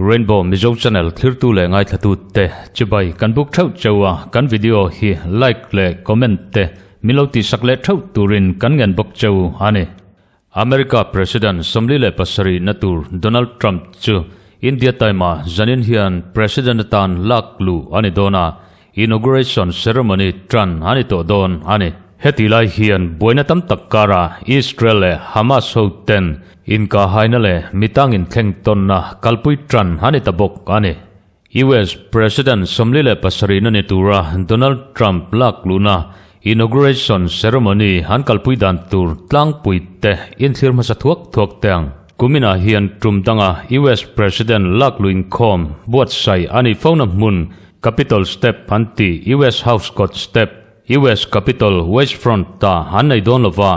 Rainbow Mizo Channel thlirtu leh ngaithla te chibai kan buk theuh cheu a, kan video hi like leh comment te min lo tihsak leh theuh turin kan ngen bawk cheu a ni. America President 47 na tur Donald Trump chu India time-ah zanin hian President atan lak luh a ni dawn a, inauguration ceremony tan a ni tawh dawn a ni. Heti lai hian buaina tam tak karah Israel leh Hamas ho ten inkahhaina leh mitangin thleng tawnna kalpui tan a ni ta bawk a ni. US President 47 na ni tura Donald Trump lak luhna inauguration ceremony an kalpui dan tur tlangpui te inthlir hmasa thuak thuak te ang. Kuminah hian tum danga US President lak luh inkhawm buatsaih a nih fona hmun Capitol Step an ti US House kawt step, US Capitol West Front ta an nei dawn lova.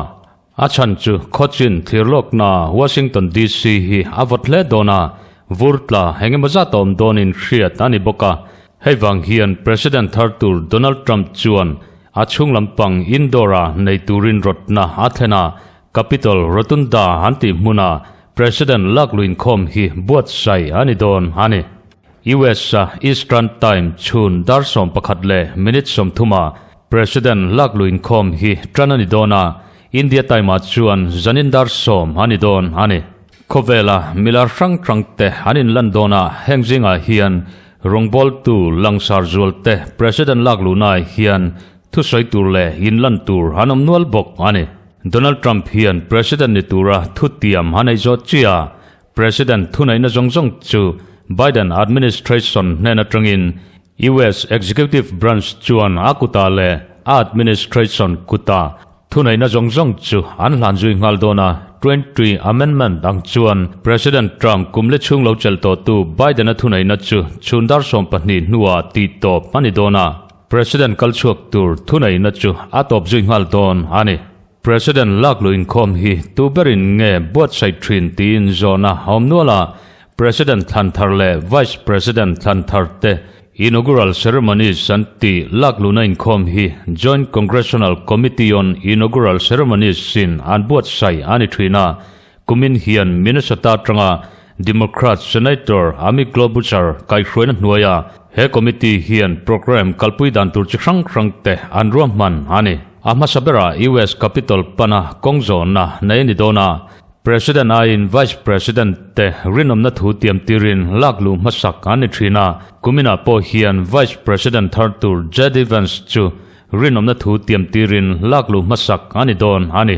A chhan chu khawchin thlir lawkna Washington DC hi a vawt hle dawn a, vur tla eng emaw zat a awm dawnin hriat a ni bawk a. Hei vang hian President thar tur Donald Trump chuan a chhung lampang indoor-a nei turin rawtna a thlen a, Capitol Rotunda an tih hmuna President lak luinkhawm hi buatsaih a ni dawn a ni. US-a Eastern Time chhun dar 11 minute 30-ah President lak luinkhawm hi tan a ni dawn a, India Time-ah chuan zanin dar 10 a ni dawn a ni. Khawvela milar hrang hrang te an inlan dawn a, heng zingah hian rawngbawltu langsar zual te President lak luhnaah hian thusawi tur leh inlan tur an awm nual bawk a ni. Donald Trump hian President ni tura thutiam a nei zawt chiah a, President thuneihna zawng zawng chu Biden administration hnen atangin US Executive Branch chuan a kutah leh a administration kutah thuneihna zawng zawng chu an hlan zui nghal dawn a. 20 Amendment ang chuan President Trump kum le chhung lo chelh tawhtu Biden-a thuneihna chu chhun dar 12 hnuah tih tawp a ni dawn a, President kalchhuak tur thuneihna chu a tawp zui nghal dawn a ni. President lak luh inkhawm hi tu berin nge buatsaih thin tiin zawhna a awm nual a, President thlan thar leh Vice President thlan thar te inaugural ceremonies an tih lak luhna inkhawm hi Joint Congressional Committee on Inaugural Ceremonies in an buatsaih a ni thin a, kumin hian Minnesota atanga Democrat Senator Amy Klobuchar kaihhruaina hnuaia he committee hian program kalpui dan tur chi hrang hrang te an ruahman a ni. A hmasa berah US Capitol pana kawng zawnna nei a ni dawn a, President aiin Vice President te rinawmna thu tiam tirin lak luh hmasak an ni thin a, kuminah pawh hian Vice President thar tur JD Vance chu rinawmna thu tiam tirin lak luh hmasak a ni dawn a ni.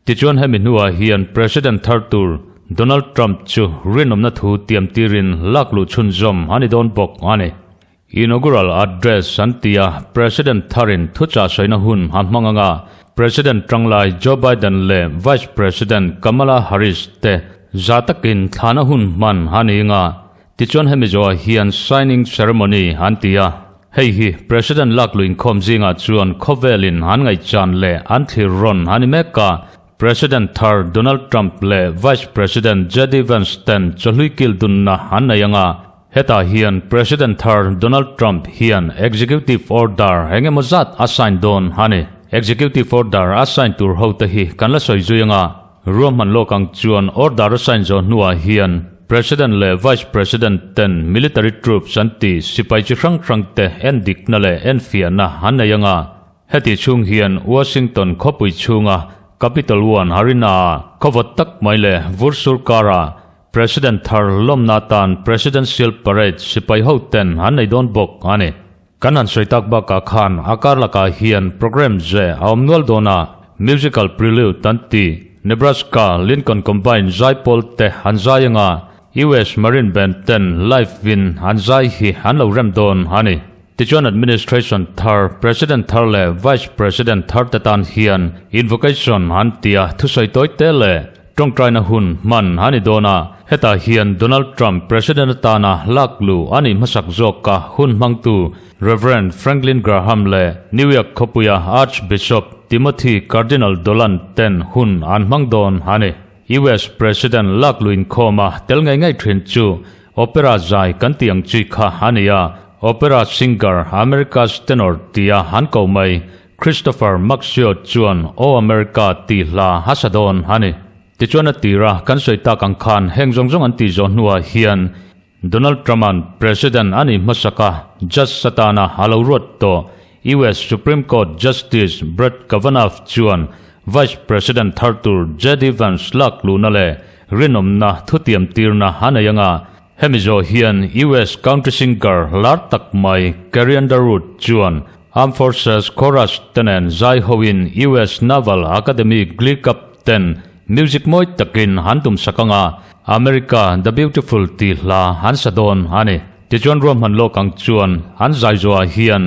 Tichuan hemi hnuah hian President thar tur Donald Trump chu rinawmna thu tiam tirin lak luh chhunzawm a ni dawn bawk a ni. Inaugural Address an ti a, President tharin thuchah sawina hun a hmang anga President tanglai Joe Biden leh Vice President Kamala Harris te za takin thlana hun hman a ni anga, tichuan hemi zawhah hian signing ceremony an ti a. Hei hi President lak luh inkhawm zingah chuan khawvelin an ngaihchan leh an thlir rawn a ni mek a, President thar Donald Trump leh Vice President JD Vance ten chawhlui kil dunna an nei anga, hetah hian President thar Donald Trump hian Executive Order eng emaw zat a sign dawn a ni. Executive Order a sign tur ho te hi kan la sawi zui anga, ruahman lawk ang chuan order a sign zawh hnuah hian President leh Vice President ten military troops an ti sipai chi hrang hrang te en dikna leh en fiahna an nei anga, heti chhung hian Washington khawpui chhunga Capitol One Arena-ah khawvawt tak mai leh vur surkara President thar lawmna atan Presidential Parade sipai ho ten an nei dawn bawk a ni. Kan han sawi tak bakah khan a kar lakah hian program ze a awm nual dawn a, Musical Prelude an ti, Nebraska Lincoln Combine zai pawl te an zai anga US Marine Band ten live in an zai hi an lo rem dawn a ni. Tichuan Administration thar, President thar leh Vice President thar te tan hian Invocation an ti a, thusawi tawi te leh tawngtaina hun hman a ni dawn a, hetah hian Donald Trump President atana lak luh a nih hmasak zawka hun hmangtu Rev. Franklin Graham leh New York khawpuia Archbishop Timothy Cardinal Dolan ten hun an hmang dawn a ni. US President lak luh inkhawma tel ngei ngei thin chu Opera zai kan tih ang chi kha a ni a. Opera singer America's Tenor tia an ko mai Christopher Maxio chuan O America tih hla a sa dawn a ni. Tichuan a tira kan sawi tak ang khan heng zawng zawng an tih zawh hnuah hian Donald Trump-a'n President a nih hmasak a, Judge satana a lo ruat tawh. US Supreme Court Justice Brett Kavanaugh chuan Vice President thar tur JD Vance lak luhna leh rinawmna thutiam tirna a nei anga, hemi zawh hian US Country singer lar tak mai Carrie Underwood chuan Armed Forces Chorus te nen zai hoin US Naval Academy Glee Club ten music mawi takin an tumsak anga, America the Beautiful tih hla an sa dawn a ni. Tichuan ruahman lawk ang chuan an zai zuah hian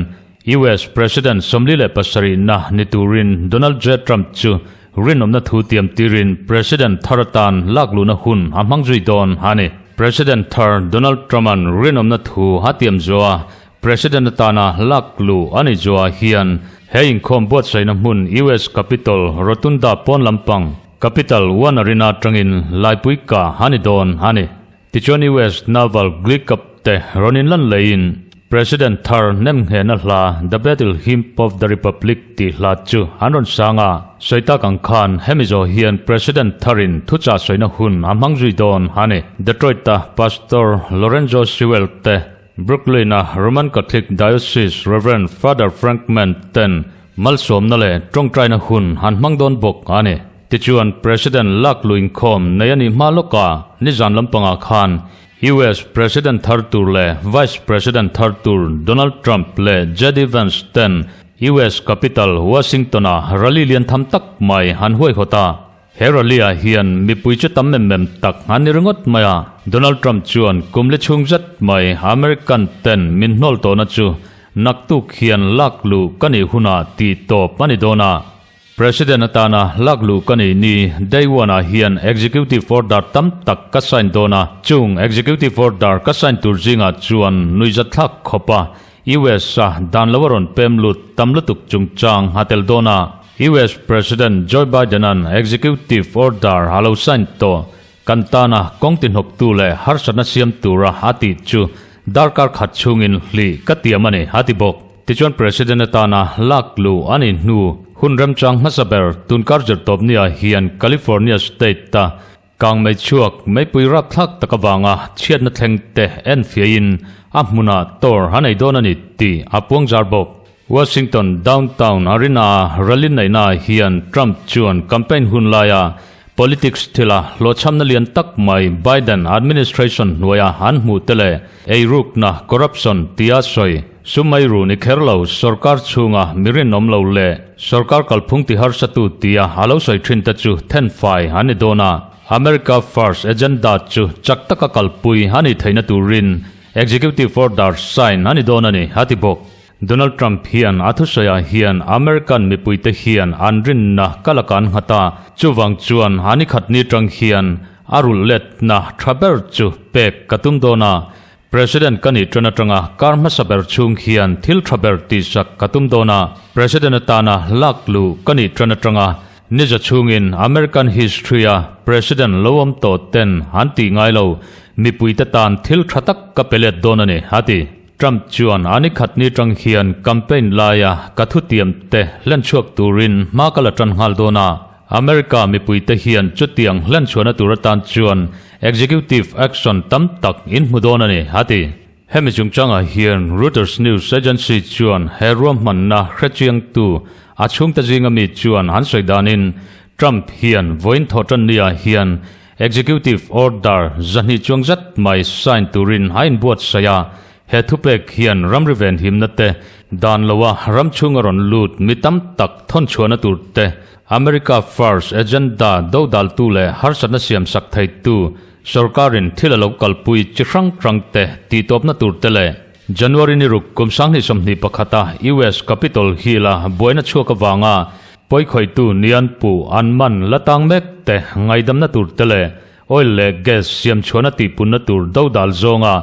US President 47na ni turin Donald J Trump chu rinawmna thu tiam tirin President thar atan lakluhna hun a hmang zui dawn a ni. President thar Donald Trump-a'n rinawmna thu a tiam zuah President atana lakluh a ni zuah hian he inkhawm buatsaihna hmun US Capitol Rotunda pawn lampang Capital One Arena atangin laipui kah a ni dawn a ni. Tichuan US Naval Glee Cup te rawn inlan leiin President thar nemnghehna hla The Battle Hymn of the Republic tih hla chu an rawn sang a. Sawi tak ang khan hemi zawh hian President tharin thuchah sawina hun a hmang zui dawn a ni. Detroit-a Pastor Lorenzo Sewell te, Brooklyn-a Roman Catholic Diocese Rev. Father Frank Mann ten malsawmna leh tawngtaina hun an hmang dawn bawk a ni. Tichuan, President lak lu inkhawm nei a nih hma lawka nizan lampangah khan US President thar tur leh Vice President thar tur Donald Trump leh JD Vance ten US capital Washington-ah rally lian tham tak mai an huaihawt a. He rally-ah hian mipui chu tam mem mem tak an ni ringawt mai a. Donald Trump chuan kum li chhung zet mai American ten min hnawl tawhna chu naktuk hian lak luh ka nih hunah tih tawp a ni dawn a. President atana lak luh ka nei ni, day one ah hian Executive Order tam tak ka sign dawn a, chung Executive Order ka sign tur zingah chuan nuihzatthlak khawp a US a dan lo a rawn pem lut tam lutuk chungchang a tel dawn a. US President Joe Biden-a'n Executive Order a lo sign tawh Kan tana kawng tihnawktu leh harsatna siam tura a tih chu darkar khat chhungin hlih ka tiam a ni, a ti bawk. Tichuan President atana lak luh a nih hnu hun remchang hmasa ber tunkar zirtawp niah hian California State-a kangmei chhuak meipui rapthlak tak avanga chhiatna thleng te enfiahin a hmunah tor a nei dawn a ni tih a puangzar bawk. Washington downtown arena rally neihnaah hian Trump chuan campaign hun laia Politics thila hlawhchhamna lian tak mai Biden administration hnuaia an hmuh te leh eirukna, corruption, tia sawi sum eiru ni kher lo sorkar chhunga mi rinawm lo leh sorkar kalphung ti harsatu tia a lo sawi thin te chu thenfai an ni dawn a. America First agenda chu chak taka kalpui a nih theihna turin Executive Order sign a ni dawn a ni, a ti bawk. Donald Trump hian a thusawiah hian American mipuite hian an rinna ka laka an nghat a, chuvang chuan a ni khat ni tang hian a rulh letna tha ber chu pek ka tum dawn a, President ka nih tan atanga kar hmasa ber chhung hian thil tha ber tihsak ka tum dawn a, President atana lak luh ka nih tan atanga Niza chhungin American history-a President lo awm tawh ten an tih ngai lo, mipuite tan thil tha tak ka pe let dawn a ni, a ti. Trump chuan a ni khat ni tang hian campaign laia ka thutiam te hlen chhuak turin hma ka la tan nghal dawn a, America mipuite hian chutiang hlen chhuahna tur atan chuan executive action tam tak in hmu dawn a ni, a ti. Hemi chungchangah hian Reuters news agency chuan he ruahmanna hrechiangtu a chhungte zinga mi chuan an sawi danin Trump hian vawiin thawhtanniah hian Executive Order 200 chuang zet mai sign turin a inbuatsaih a, he thupek hian ramri venhimna te, dan loa ram chhunga rawn lut mi tam tak thawnchhuahna tur te, America First agenda dodaltu leh harsatna siamsak theitu sorkarin thil a lo kalpui chi hrang hrang te tihtawpna tur te leh January ni ruk kum 2021 a US Capitol Hill-a buaina chhuak avanga Pawikhawihtu nian puh an man la tang mek te ngaidamna tur te leh oil leh gas siam chhuahna tihpunna tur dodal zawnga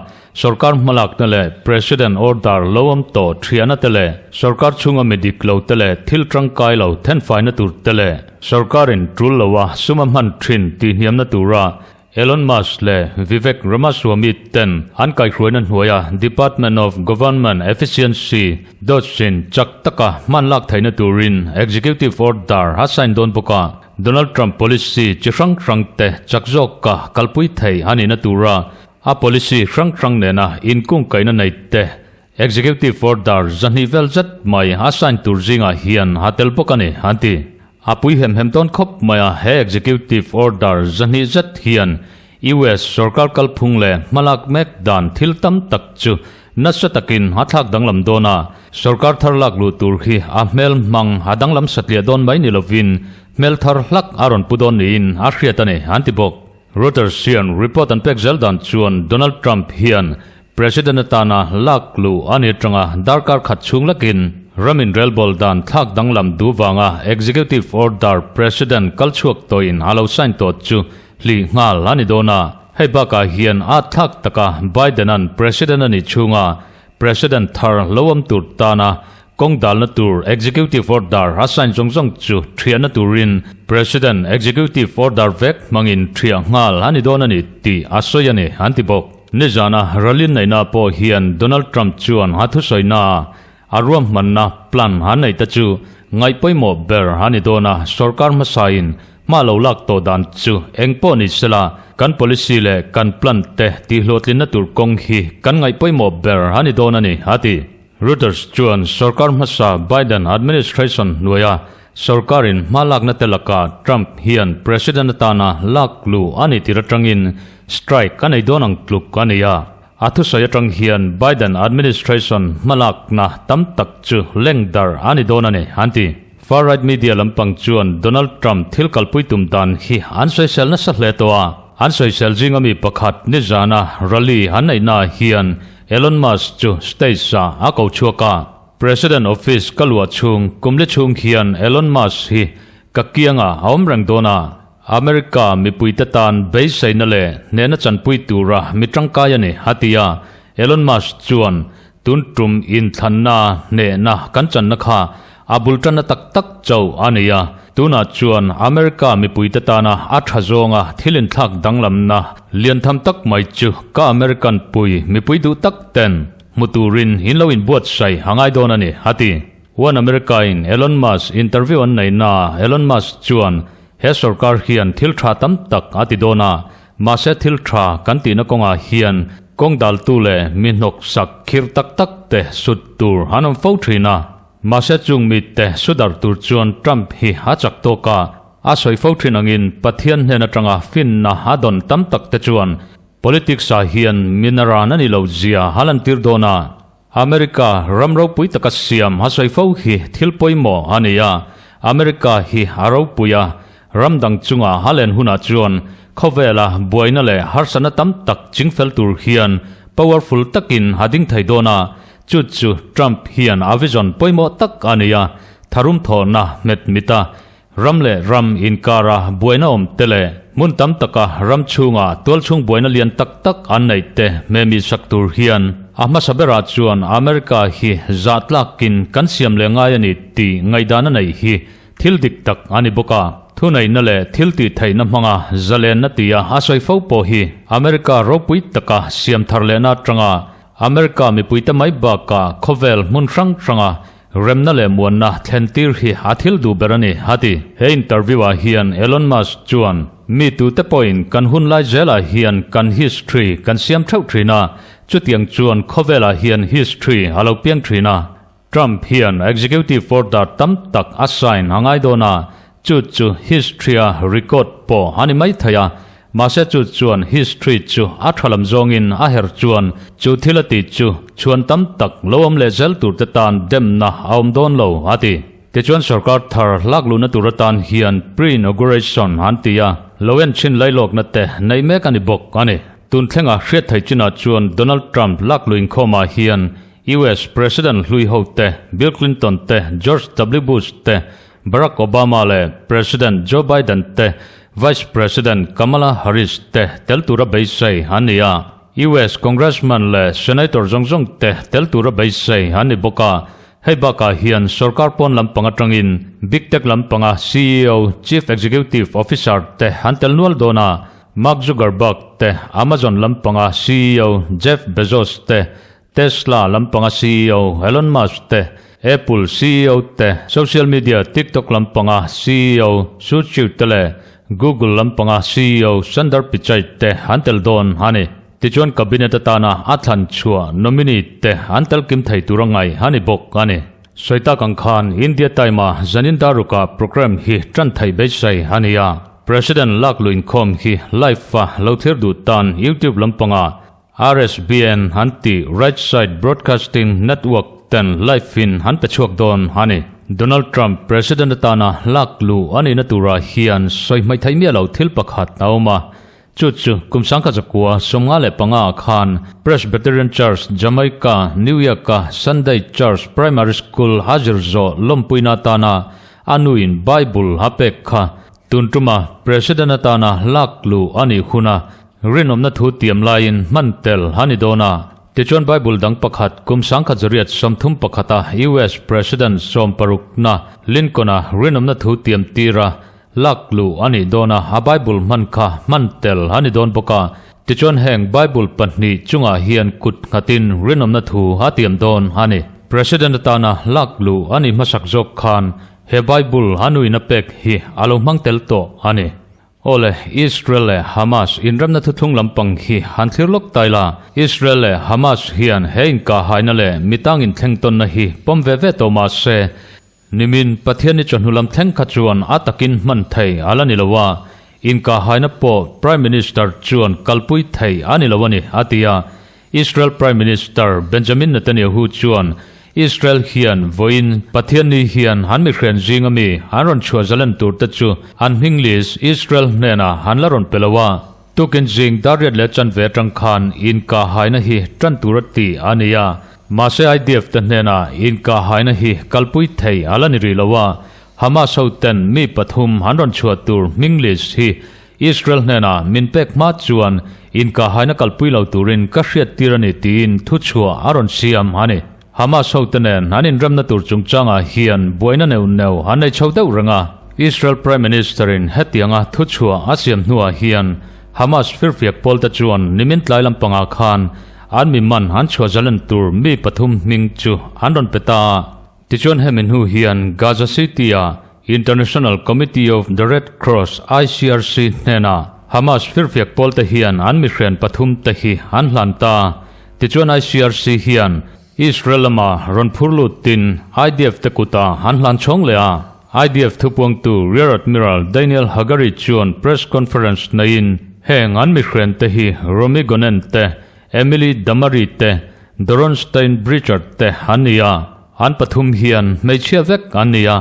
sorkar hmalakna leh President order lo awm tawh thiahna te leh sorkar chhunga mi dik lo te leh thil tangkai lo thenfaina tur te leh sorkarin tul loa sum a hman thin tihhniamna tura. Elon Musk leh Vivek Ramaswamy ten an kaihhruaina hnuaia Department of Government Efficiency, DOGE, in chak taka hman lak theihna turin Executive Order a sign dawn bawk a. Donald Trump policy chi hrang hrang te chak zawka kalpui thei a nihna tura a policy hrang hrang nena inkungkaihna nei te Executive Order 200 vel zet mai a sign tur zingah hian a tel bawk a ni, an ti. A pui hem hem dawn khawp mai a, he Executive Order 200 zet hian US sorkar kalphung leh hmalak mek dan thil tam tak chu nasa takin a thlak danglam dawn a, sorkar thar lak luh tur hi a hmel hmang a danglam satliah dawn mai ni lovin hmel thar hlak a rawn pu dawn niin a hriat a ni, an ti bawk. Reuters hian report an pek zel dan chuan Donald Trump hian President atana lak luh a ni atanga darkar khat chhung lakin ram inrelbawl dan thlak danglam duh vanga Executive Order President kal chhuak tawhin a lo sign tawh chu hlih nghal a ni dawn a. Hei bakah hian a thlak taka Biden-a'n President a nih chhunga President thar lo awm tur tana Kawng dalna tur Executive Order a sign zawng zawng chu thiahna turin President Executive Order vek hmangin thiah nghal a ni dawn a ni tih a sawi a ni, an ti bawk. Nizana rally neihna pawh hian Donald Trump chuan a thusawina a ruahmanna, plan, a neih te chu ngaih pawimawh ber a ni dawn a, sorkar hmasain hma lo lak tawh dan chu eng pawh ni sela kan policy leh kan plan te tihhlawhtlinna tur kawng hi kan ngaih pawimawh ber a ni dawn a ni, a ti. Reuters chuan sorkar hmasa Biden administration hnuaia sorkarin hma lakna te lakah Trump hian president atana lak luh a ni tir atangin strike a nei dawn ang tluk a ni a. A thusawi atang hian Biden administration hma lakna tam tak chu leng darh a ni dawn a ni, an ti. Far-right media lampang chuan Donald Trump thil kalpui tum dan hi an sawisel nasa hle tawh a. An sawisel zinga mi pakhat nizana rally an neihnaah hian Elon Musk chu stage-ah a ko chhuak a. President office ka luah chhung kumli chhung hian Elon Musk hi ka kiangah a awm reng dawn a. America mipuite tan beiseina leh hnehna chanpui tura mi tangkai a ni, a ti a. Elon Musk chuan tun tum inthlanna hnehna kan channa kha a bul tanna tak tak chauh a ni a. Tunah chuan America mipuite tana a tha zawnga thil inthlak danglamna lian tham tak mai chu ka American pui mipui duh tak ten hmu turin in lo inbuatsaih a ngai dawn a ni, a ti. One America-in Elon Musk interview an neihnaah Elon Musk chuan he sorkar hian thil tha tam tak a ti dawn a, mahse thil tha kan tihna kawngah hian kawng daltu leh mi hnawksak khirh tak tak te sut tur an awm fo thin a. Mahse chung mite sudar tur chuan Trump hi a chak tawk a, a sawi fo thin angin Pathian hnen atanga finna a dawn tam tak te chuan politics ah hian minaran a ni lo zia a lantir dawn a. America ram ropui taka siam a sawi fo hi thil pawimawh a ni a, America hi a ropui a, ram dang chunga a len hunah chuan khawvela buaina leh harsatna tam tak chingfel tur hian powerful takin a ding thei dawn a, Chu chu Trump hian a vision pawimawh tak a nei a, tharum thawhna hmet mit a, ram leh ram inkara buaina awm te leh hmun tam taka ram chhunga tualchhung buaina lian tak tak an neih te hmehmih sak tur hian a hmasa berah chuan America hi zah tlakin kan siam leh ngai a ni tih ngaihdan a neih hi thil dik tak a ni bawk a. Thuneihna leh thil tih theihna hmanga zalenna tia a sawi fo pawh hi America ropui taka siam thar lehna atanga America mipuite mai bakah khawvel hmun hrang hranga remna leh muanna thlen tir hi a thil duh ber a ni, a ti. He interview-ah hian Elon Musk chuan, Mi tute pawhin kan hun lai zelah hian kan history kan siam theuh thin a, chutiang chuan khawvelah hian history a lo piang thin a. Trump hian executive order tam tak a sign a ngai dawn a, chu chu history-a record pawh a ni mai thei a, mahse chu chuan history chu a tha lam zawngin a her chuan chu thil a tih chu chhuan tam tak lo awm leh zel turte tan demna a awm dawn lo, a ti. Tichuan sorkar thar lak luhna tur atan hian pre-inauguration an ti a, lo en chhin lailawkna te neih mek a ni bawk a ni. Tun thlenga hriat theih chinah chuan Donald Trump lak luh inkhawmah hian US President hlui ho te, Bill Clinton te, George W. Bush te, Barack Obama leh President Joe Biden te, Vice President Kamala Harris te tel tura beisei an ni a. US Congressman leh Senator zawng zawng te tel tura beisei an ni bawk a. Hei bakah hian sorkar pawn lampang atangin Big Tech lampanga ceo, Chief Executive Officer, te an tel nual dawn a. Mark Zuckerberg te, Amazon lampanga ceo Jeff Bezos te, Tesla lampanga ceo Elon Musk te, Apple ceo te, social media TikTok lampanga ceo Su Chiu te leh Google lampanga ceo Sundar Pichai te an tel dawn a ni. Tichuan Cabinet atana a thlan chhuah nominee te an tel kim thei tur a ngaih a ni bawk a ni. Sawi tak ang khan India Time-a zanin daruka programme hi tan theih beisei a ni a. President lak luh inkhawm hi live-a lo thlir duh tan YouTube lampanga RSBN an tih Right Side Broadcasting Network ten live-in an pe chhuak dawn a ni. Donald Trump President atana lak luh a nihna turah hian sawi hmaih theih miah lo thil pakhat a awm a. Chu chu kum 1905 ah khan Presbyterian Church, Jamaica, New York-a Sunday Church Primary School a zir zawh lawmpuina atana a nuin Bible a pek kha tun tuma President atana lak luh a nih huna rinawmna thu tiam laiin hman tel a ni dawn a. Tichuan Bible dang pakhat kum 1931 a US President sawmparukna Lincoln-a rinawmna thu tiam tira Lak luh a nih dawn a, a Bible hman kha hman tel a ni dawn bawk a. Tichuan heng Bible pahnih chungah hian kut nghatin rinawmna thu a tiam dawn a ni. President atana lak luh a nih hmasak zawk khan he Bible a nuin a pek hi a lo hmang tel tawh a ni. Awle, Israel leh Hamas inremna thuthlung lampang hi han thlir lawk tai la. Israel leh Hamas hian he inkahhaina leh mitang inthleng tawnna hi pawm ve ve tawh mah se, Nimin, Pathian ni chawhnu lam thleng kha chuan a takin hman thei a la ni lo a, inkahhaina pawh Prime Minister chuan kalpui thei a ni lo a ni, a ti a. Israel Prime Minister Benjamin Netanyahu chuan Israel hian vawiin Pathian ni hian an mihrian zinga mi an rawn chhuah zalen tur te chu an hming list Israel hnenah an la rawn pe lo a. Tukin zing dariat leh chanve atang khan inkahhaina hi tan tur a ti a ni a, mahse IDF te hnenah inkahhaina hi kalpui thei a la ni rih lo a, Hamas ho ten mi pathum an rawn chhuah tur hming list hi Israel hnenah min pek hma chuan inkahhaina kalpui lo turin ka hriat tir a ni tiin thuchhuah a rawn siam a ni. Hamas hote nen an inremna tur chungchangah hian buaina neuh neuh an nei chho deuh reng a. Israel Prime Minister-in hetianga thuchhuah a siam hnuah hian Hamas firfiak pawlte chuan nimin tlai lampangah khan an mi man an chhuah zalen tur mi pathum hming chu an rawn pe ta a. Tichuan hemi hnu hian Gaza City-a International Committee of the Red Cross, ICRC, hnenah Hamas firfiak pawlte hian an mihrian pathumte hi an hlan ta. Tichuan ICRC hian Israel lama rawn phur lutin IDF te kutah an hlan chhawng leh a. IDF thupuangtu Rear Admiral Daniel Hagari chuan press conference neiin heng an mihrian te hi Romi Gonen te, Emily Damari te, Doron Stein Bridger te an ni a, an pathum hian hmeichhia vek an ni a.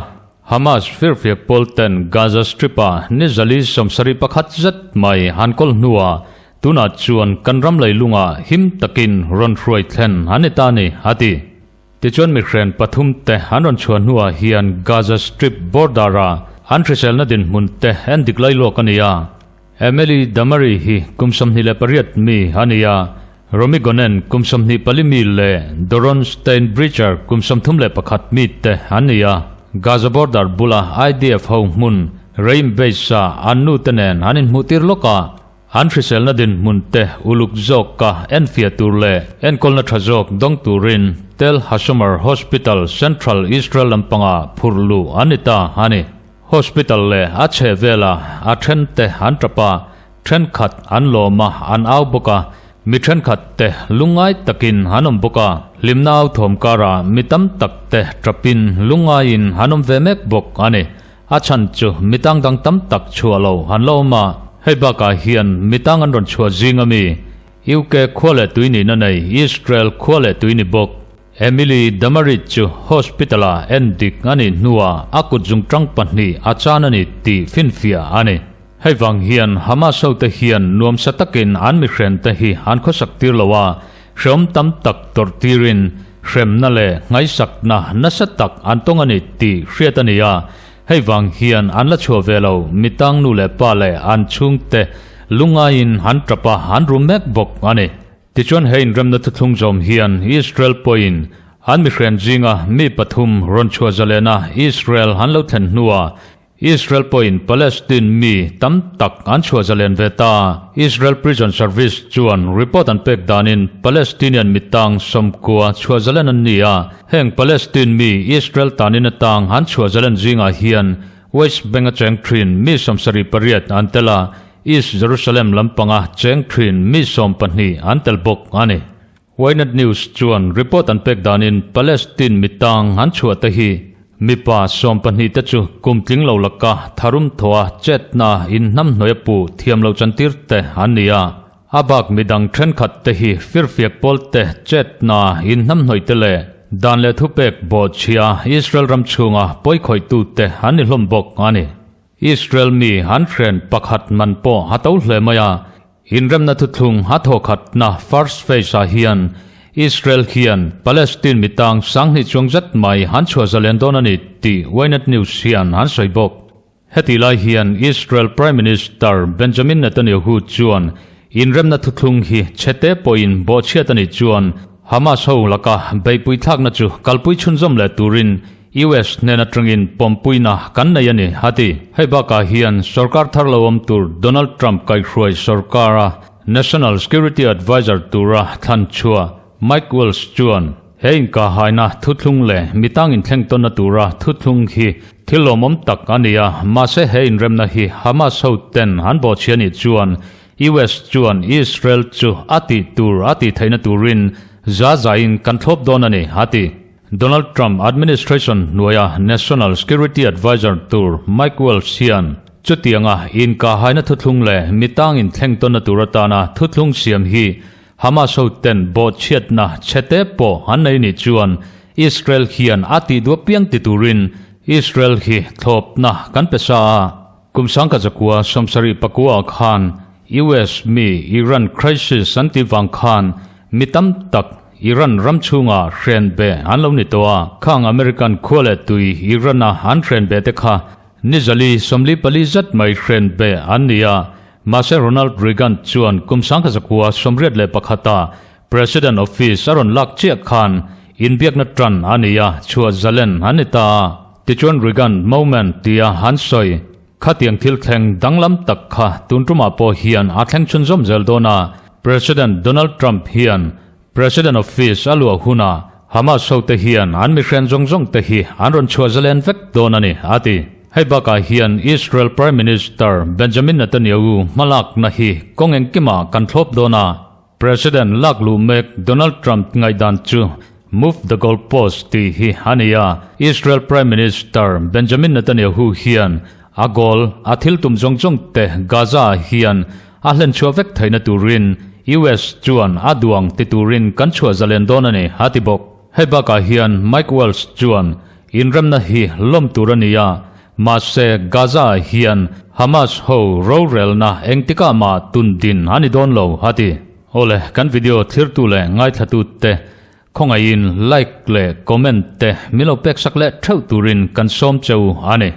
Hamas firfiak pawl ten Gaza Strip-a ni zali 71 zet mai an kawl hnuah tunah chuan kan ram leilungah him takin rawn hruai thlen an ni ta ni, a ti. Tichuan mihren pathum te an rawn chhuah hnuah hian Gaza Strip border-a an hriselna dinhmun te en dik lai lawk a ni a. Emily Damari hi kum 28 mi a ni a, Romi Gonen kum 24 mi leh Doron Steinbrecher kum 31 mi te an ni a. Gaza border bula IDF ho hmun Reim Base-a an nu te nen an inhmuhtir lawk a, an hriselna dinhmun te uluk zawka enfiah tur leh enkawlna tha zawk dawng turin Tel Hashomer Hospital, Central Israel lampangah phurh luh an ni ta a ni. Hospital leh a chheh vela a then te an tap a, thenkhat an lawm a, an au bawk a, mi thenkhat te lungngai takin an awm bawk a, hlimna au thawm karah mi tam tak te tapin lungngaiin an awm ve mek bawk a ni. A chhan chu mi tang dang tam tak chhuah lo an la awm a, hei bakah hian mi tang an rawn chhuah zing a mi, UK khua leh tui nihna nei Israel khua leh tui ni bawk. Emily Damarit chu hospital-ah en dik a nih hnuah a kut zungtang pahnih a chan a ni tih finfiah a ni. Hei vang hian Hamas hote hian nuamsa takin an mihrente hi an khawsak tir lo a, hreawm tam tak tawrh tirin hremna leh nghaisakna nasa tak an tawng a ni tih hriat a ni a, hei vang hian an la chhuah ve lo mitang nu leh pa leh an chhungte lungaiin an tap a, an rum mek bawk a ni. Tichuan he inremna thuthlung zawm hian Israel pawhin an mihrian zinga mi pathum rawn chhuah zalena Israel an lo thlen hnuah Israel pawhin Palestine mi tam tak an chhuah zalen ve ta. Israel Prison Service chuan report an pek danin Palestinian mi tang 90 chhuah zalen an ni a, heng Palestine mi Israel tanin atang an chhuah zalen zingah hian West Bank a cheng thin mi 78 an tel a, East Jerusalem lampanga cheng thin mi 12 an tel bawk a ni. Ynet News chuan report an pek danin Palestine mi tang an chhuah te hi mipa 12 te chu kum tling lo laka tharum thaw a chetna in hnam hnuai a pu thiam lo chantir te an ni a. A bak midang thenkhat te hi firfiak pawl te chetna in hnam hnuai te leh dan leh thupek bawhchhia Israel ram chhunga pawikhawihtu te an ni hlawm bawk a ni. Israel mi an hren pakhat man pawh a to hle mai a, inremna thuthlung a thawkhatna first phase ah hian Israel hian Palestine mi tang 2000 chuang zet mai an chhuah zalen dawn a ni tih Ynet News hian an sawi bawk. Heti lai hian Israel Prime Minister Benjamin Netanyahu chuan inremna thuthlung hi chhete pawhin bawhchhiat a nih chuan Hamas ho laka beihpui thlakna chu kalpui chhunzawm leh turin US hnen atangin pawmpuina kan nei a ni, a ti. Hei bakah hian sorkar thar lo awm tur Donald Trump kaihhruai sorkara National Security Adviser tura thlan chhuah Mike Waltz chuan he inkahaina thuthlung leh mitang inthleng tawnna tura thuthlung hi thil lawmawm tak a ni a, mahse he inremna hi Hamas ho ten an bawhchhia nih chuan US chuan Israel chu a tih tur a tih theihna turin za zain kan thlawp dawn a ni, a ti. Donald Trump administration hnuaia National Security Adviser tur Mike Waltz hian chutianga inkahaina thuthlung leh mitang inthleng tawnna tur atana thuthlung siam hi Hamas ho ten bawhchhiatna chhete pawh an nei nih chuan Israel hian a tih duah piang ti turin Israel hi thlawpna kan pe sa a. Kum 1979 khan US mi Iran crisis an tih vang khan mi tam tak Iran ram chhunga hren be an lo ni tawh a. Khang American khua leh tui Iran-a an hren be te kha nizali 44 zet mai hren be an ni a. Mahse Ronald Reagan chuan kum 1981 President office a rawn lak chiah khan inbiakna tan a ni a, chhuah zalen an ni ta a. Tichuan Reagan moment tia an sawi khatiang thil thleng danglam tak kha tun tumah pawh hian a thleng chhunzawm zel dawn a. President Donald Trump hian President office a luah hunah Hamas ho te hian an mihren zawng zawng te hi an rawn chhuah zalen vek dawn a ni, a ti. Hei bakah hian Israel Prime Minister Benjamin Netanyahu hmalakna hi kawng engkimah kan thlawp dawn a. President lak luh mek Donald Trump ngaihdan chu move the goal post tih hi a ni a. Israel Prime Minister Benjamin Netanyahu hian a goal a thil tum zawng zawng te Gaza ah hian a hlen chhuah vek theihna turin US chuan a duang ti turin kan chhuah zalen dawn a ni, a ti bawk. Hei bakah hian Mike Waltz chuan inremna hi lawm tur a ni a, mahse Gaza ah hian Hamas ho rorelna engtikah mah tun din a ni dawn lo, a ti. Awle, kan video thlirtu leh ngaithlatu te khawngaihin like leh comment te min lo pek sak leh theuh turin kan sawm cheu a ni.